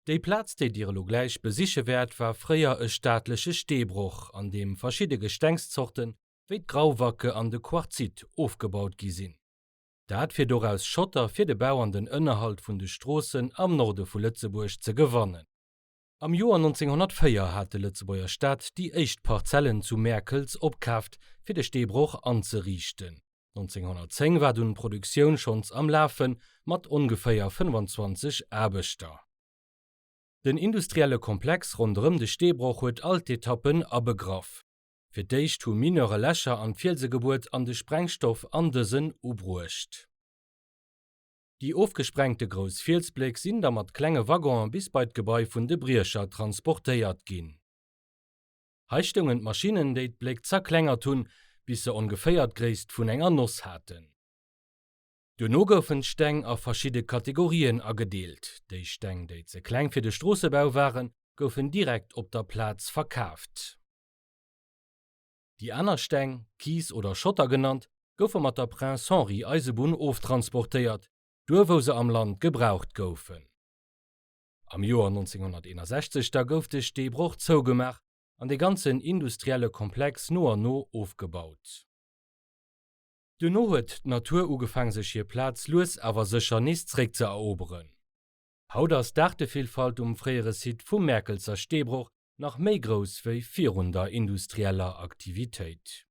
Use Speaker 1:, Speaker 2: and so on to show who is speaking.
Speaker 1: Déi Plaz, déi Dir elo gläich besiche wäert, war fréier e staatleche Steebroch, an deem verschidde Gestengszorten, wéi d'Grauwacke an de Quarzit, ofgebaut gi sinn. Dat fir doraus Schotter fir de Bau an den Ënnerhalt vun de Stroossen am Norde vu Lëtzebuerg ze gewannen. Am Joer 1904 hat de Lëtzebuerger Staat déi éischt Parzellen zu Mäerkels opkaaft, fir de Steebroch anzeriichten. 1910 war dunn d'Produktioun schonns am Lafe mat ongeféier 25 Aarbechter. Den industrielle Komplex ronderëm de Steebroch huet all d'Etappen abegraff. Fir d'éischt hu Mineure Lächer an d'Fielse gebuert an de Sprengstoff an dësen ubruecht. Déi ofgesprengte grouss Fielsbléck sinn da mat klenge Waggonen bis bei d'Gebai vun de Briecher transportéiert ginn. Hei stoungen d'Maschinnen, déi d'Bléck zerklengert hunn, bis se ongeféier d'Gréisst vun enger Noss haten. Duerno goufen d'Steng a verschidde Kategorien agedeelt. Déi Steng, déi ze kleng fir de Stroossebau waren, goufen direkt op der Plaz verkaaft. Déi aner Steng, Kiis oder Schotter genannt, goufe mat der Prince Henri Eisebunn oftransportéiert, duer wou se am Land gebraucht goufen. Am Joer 1961 da gouf de Steebroch zougemaach an de ganzen industrielle Komplex no an no ofgebaut. Duerno huet d'Natur ugefaang sech hir Plaz lues awer sécher nees zréckzeeroberen. Haut ass d'Aartevillfalt um fréiere Site vum Mäerkelser Steebroch nach méi grouss wéi virun der industrieller Aktivitéit.